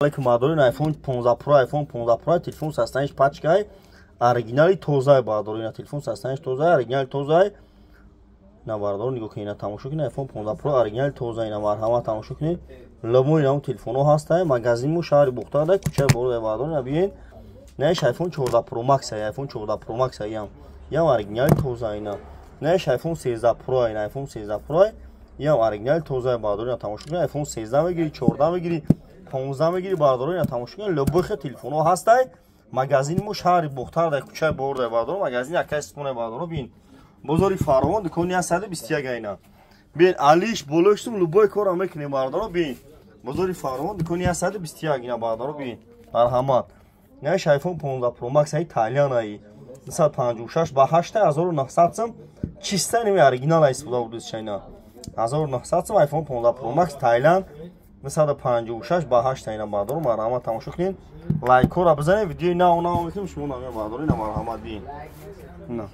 Алейкум, бардорин, iPhone 15 Pro, iPhone 15 Pro, телефон состояниш пачкай, оригинали тозай, бардорин, телефон состояниш тозай, оригинали тозай. На, бардор, нигоҳ кунед, ина тамошо кунед, iPhone 15 Pro оригинали тозай, ина марҳамат, тамошо кунед. Любой нам телефонҳо ҳастай, магазинмо шаҳри Бухтарда, кӯчаи Борда, бардор, ина биёед. Наиш iPhone 14 Pro Max, iPhone 14 Pro Max, ям оригинали тоза ина. Наиш iPhone 13 Pro, ина iPhone 13 Pro, ям оригинали тоза, бардор, ина тамошо кунед. iPhone 13 мегири, 14 мегири, 15 мегири, бардор, ина тамошо кунед. Любой хел телефонҳо ҳастай. Магазини мо шаҳри Бухтар дар кӯчаи Борда, бардор, магазини акай Сипоне, бардор, бин. Бозори Фаровон, дукони 121 ина. Бин, алиш болоштум, любой корро мекунем, бардор, бин. Бозори Фаровон, дукони 121 ина, бардор, бин. Марҳамат. Наиш iPhone 15 Pro Max ай Италиан ай. 256 ба 8900 сом, чиста неми оригинал ай истифода бурдис чайна. 1900 сом iPhone 15 Pro Max Тайланд 256 ба 8 ина, бардор, марҳамат, тамошо кунед. Лайкҳоро бизанед, видеои нав нав мекунем, шумо намя, бардор, ина марҳамат, бин. На.